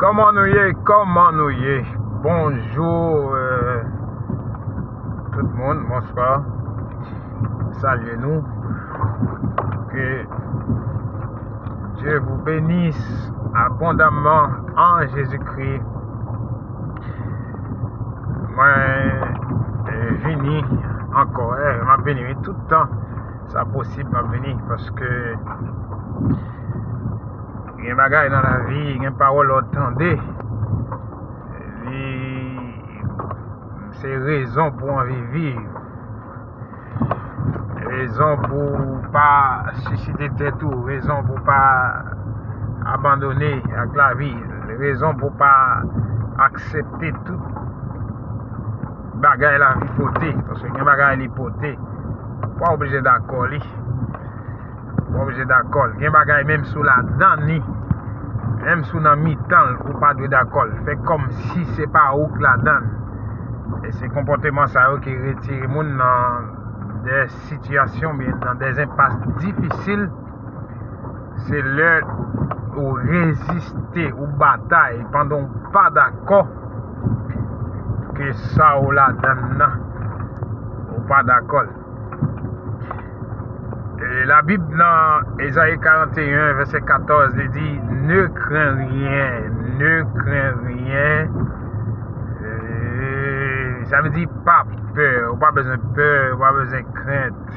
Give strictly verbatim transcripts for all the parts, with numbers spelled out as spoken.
Kòman nou ye? Kòman nou ye? Bonjou, euh, tout moun, bonswa. Salye nou. Que Dieu vous bénisse abondamment en Jésus-Christ. Mwen, eh, vini ankò, eh, m ap vini, wi, tout tan sa posib, m ap vini, paske gen bagay nan lavi, gen pawòl w tande, li se rezon pou w anvi viv, rezon pou w pa siside tèt ou, rezon pou w pa abandone ak lavi, rezon pou w pa aksepte tout bagay lavi pote, paske gen bagay li pote, ou pa oblije dakò li. Ou pa oblije dakò l. Gen bagay, menm si w ladan li, menm si w nan mitan l, ou pa dwe dakò l. Fè kòmsi se pa ou k ladan l. E se konpòteman sa yo ki retire moun nan de sitiyasyon, oubyen nan de enpas difisil. Se lè ou reziste, ou batay pandan ou pa dakò ke sa ou ladan nan, ou pa dakò l. E, Labib nan Ezayi karannteyen, vèsè katòz, li di, Ne crains rien, ne crains rien. E, sa vle di pa pè, ou pa bezwen pè, ou pa bezwen krent.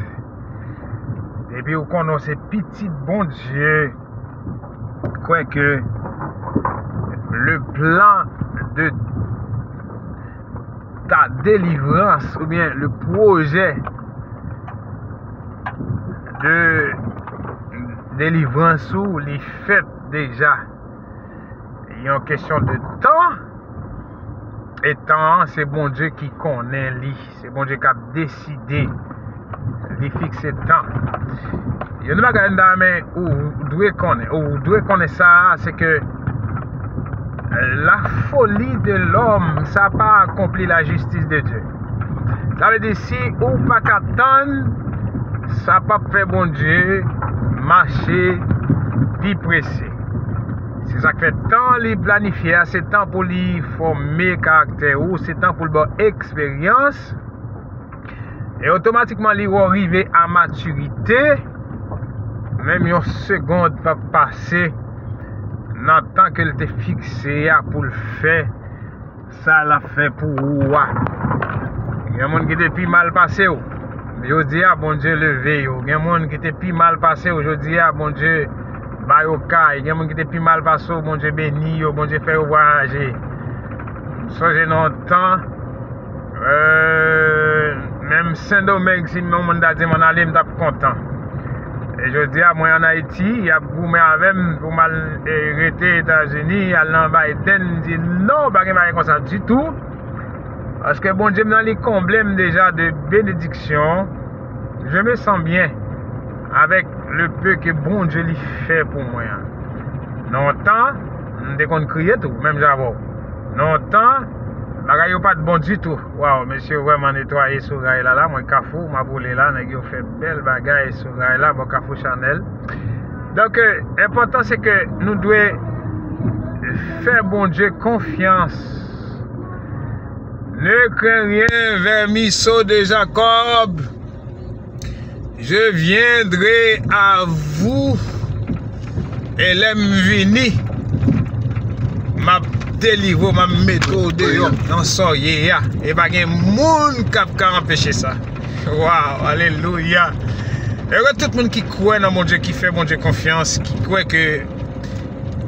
Depi ou konnen w se pitit Bondye, kwè ke le plan de ta délivrance, oubyen le pwojè de delivrans ou, li fèt deja. Yon kesyon de tan. E tan an, se Bondye ki konnen li. Se Bondye k ap deside. Li fikse tan. Youn nan bagay m ta renmen ou dwe konnen, ou dwe konnen sa, se ke la folie de l'homme, sa pa akonpli la justice de Dieu. Sa vle di, si ou pa ka tann, sa p ap fè Bondye mache pi prese. Se sa k fè tan li planifye a, se tan pou li fòme karaktè ou, se tan pou l ba w eksperyans. E otomatikman, li wè w rive a matirite, menm yon segond p ap pase nan tan ke l te fikse a pou l fè sa l ap fè pou ou a. Gen moun ki te pi mal pase w, jodi a, Bondye leve yo. Gen moun ki te pi mal pase w, jodi a, Bondye ba yo kay. Gen moun ki te pi mal pase w, Bondye beni yo, Bondye fè yo vwayaje. M sonje nan yon tan, euh, menm Sendomeng, si yon moun ta di m ann ale, m t ap kontan. E jodi a, mwen ann Ayiti, y ap goumen avè m pou m al, e, rete Etazini, al nan Biden, m di non, pa gen bagay konsa ditou. Paske Bondye m nan, li konble m deja de benediksyon. Je me sens bien avec le peu que Bondye li fè pou mwen an. Nan yon tan, m te konn kriye tou, menm jan avè w. Nan yon tan, bagay yo pa t bon ditou. Waw, mesye yo vrèman netwaye sou ray la, la, mwen Kafou, m ap woule la, nèg yo fè bèl bagay sou ray la, bò Kafou Chanèl. Donk, euh, enpòtan se ke nou dwe fè Bondye konfyans. Ne crains rien, vermisseau de Jacob. Je viendrai à vous. E lè m vini, m ap delivre w, m ap mete w deyò nan sa w ye a. E pa gen moun k ap ka anpeche sa. Waw, alelouya. Ere tout moun ki kwè nan Bondye, ki fè Bondye konfyans, ki kwè ke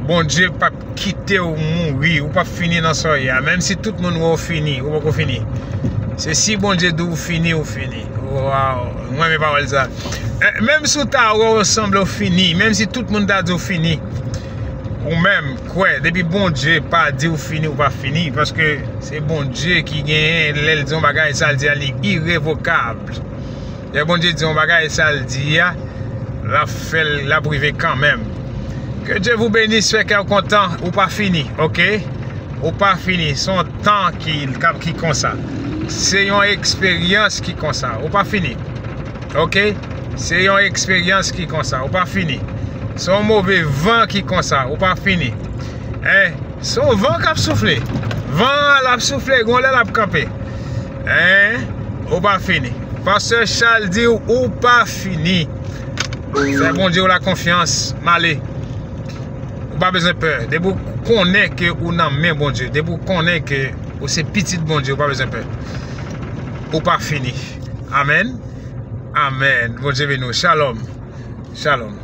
Bondye p ap kite w mouri, ou p ap fini nan sa w ye a. Menm si tout moun wè w fini, ou poko fini. Se si Bondye di w fini, ou fini. Waw, mwen renmen pawòl sa. Eh, menm si w ta wè w sanble w fini, menm si tout moun ta di w fini, ou menm, kwè, depi Bondye pa di w fini, ou pa fini, paske se Bondye ki genyen, lè l di yon bagay, sa l di a, li irevokab. Lè Bondye di yon bagay, sa l di a, l ap fè l, l ap rive kanmenm. Que Dieu vous bénisse, fè kè w kontan, ou pa fini, oke? Ou pa fini, se yon tan ki, k ap, ki konsa. Se yon eksperyans ki konsa, ou pa fini, oke? Se yon eksperyans ki konsa, ou pa fini. Se yon move van ki konsa, ou pa fini. Hein? Se yon van k ap soufle. Van an l ap soufle, gon lè l ap kanpe. Hein? Ou pa fini. Pastè Charles di w, ou pa fini. Fè Bondye w la konfyans, m ale. Ou pa bezwen pè. Depi w konnen ke ou nan men Bondye, depi w konnen ke ou se pitit Bondye, ou pa bezwen pè. Ou pa fini. Amèn. Amèn. Bondye beni w. Shalom. Shalom.